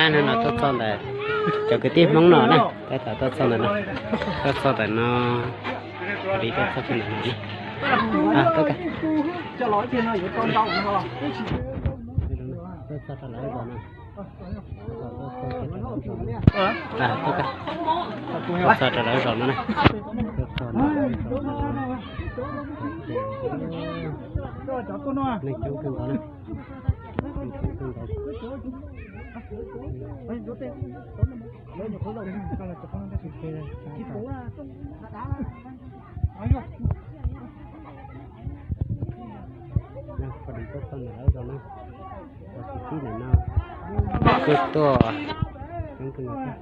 No tuaj txog ntawm cov kwv tij Hmoob no na, tab tom tuaj txog ntawm no, tuaj txog ntawm no, li tuaj txog ntawm no. Tuaj txog rau lawv zos no, tuaj txog rau lawv zos no na. Tuaj txog ntawm lawv zos no, neeg coob kawg nkaus na. Poj niam tuaj txog ntawm lawv zos no, tus tij ntawm no tuaj, coob kawg nkaus thiab.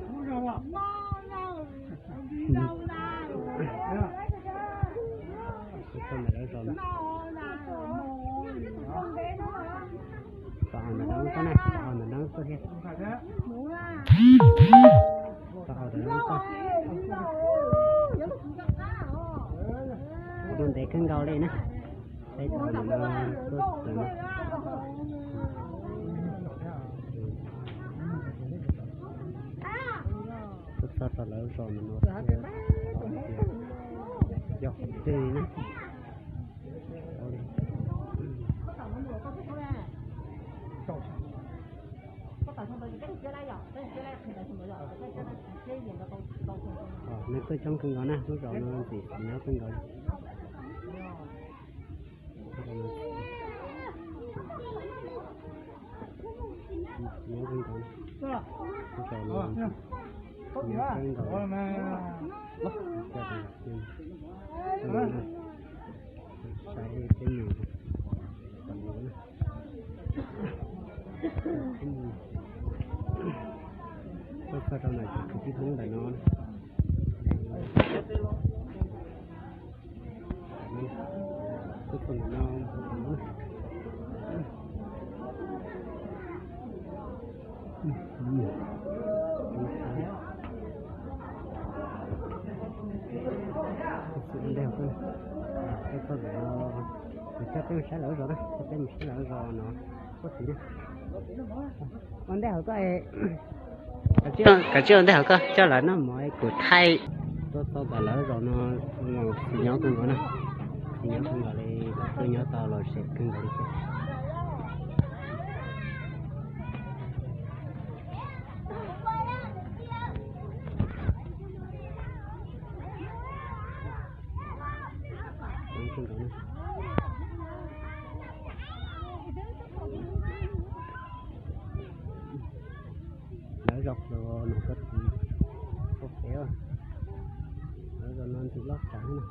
Tuaj txog ntawm lawv zos no, tom ntawm no tuaj na, tom ntawm no tuaj thiab. Tom ntawm no tuaj, tuaj ntev kawg nkaus li na. Peb tom ntawm no tuaj txog no, tuaj txog rau lawv zos ntawm no, yog qhov twg na. Neeg tuaj coob kawg nkaus na, lub zos no ntxim nyob kawg nkaus. Nyob kawg nkaus, lub zos no nyob kawg nkaus. Saib peb mus, tuaj txog rau ntawm cov kwv tij Hmoob ntawm no. Tuaj txog ntawm no, tuaj txog ntawm no, coj peb mus saib lawv zos na, coj peb mus saib lawv zos no, tuaj txiv na. Ua ntej hauv koj, kav tsij ua ntej hauv koj coj lawv noj mov kuv thaij. Tuaj txog ntawm lawv zos no, txiv nyob kawg nkaus na, txiv nyob kawg nkaus li, lawv tuaj nyob tau los zem kawg nkaus li thiab. Lawv zos no koj txiv, koj txiv, lawv zos no ntxim loj tsawv na.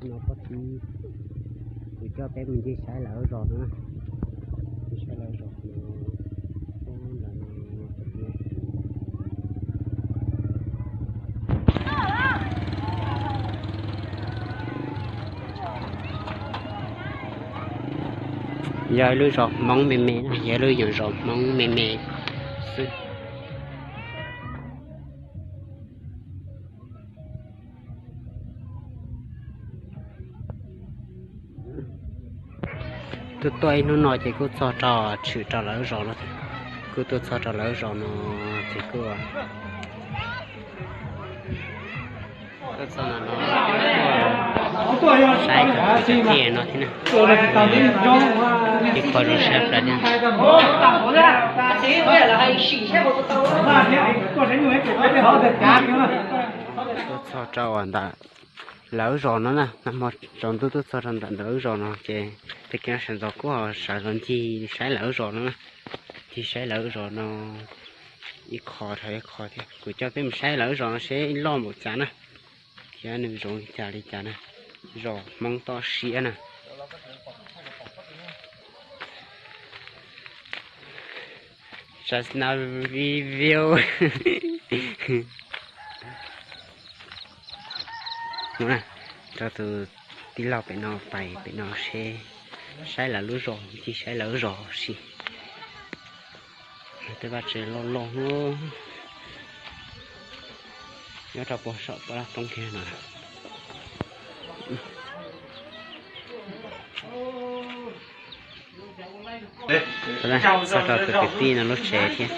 No koj txiv, kuv coj peb mus ncig saib lawv zos no na, ncig saib lawv zos no. Yog lub zos Hmoob me me na, yog lub zos Hmoob me me xwb. Tuaj tuaj ib hnub no ces kuj txog rau, tshwm rau lawv zos no, kuj tuaj txog rau lawv zos no ces kuj tuaj txog no, saib cov kwv tij no thiab na. Ib qho zoo saib plaws thiab. Tuaj txog rau ntawm lawv zos no na, nag hmo tsaus ntuj tuaj txog rau ntawm lawv zos no ces tej kev sawv ntxov kuj sawv los ncig saib lawv zos no na, ncig saib lawv zos no ib qho dhau ib qho thiab. Kuv coj peb mus saib lawv zos no seb loj npaum cas na, thiab nws zoo li cas li cas na, zos Hmoob toj siab na. Just now review. Rau tus tij laug pem no pais pem no seb, saib lawv lub zos, ncig saib lawv zos si. Tej vaj tsev loj loj, nyob rau puag saum pab laj toob kiag no. Txog rau tus kwv tij no lub tsev thiab.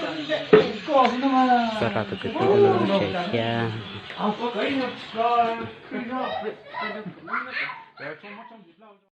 Txog rau tus kwv tij no lub tsev thiab.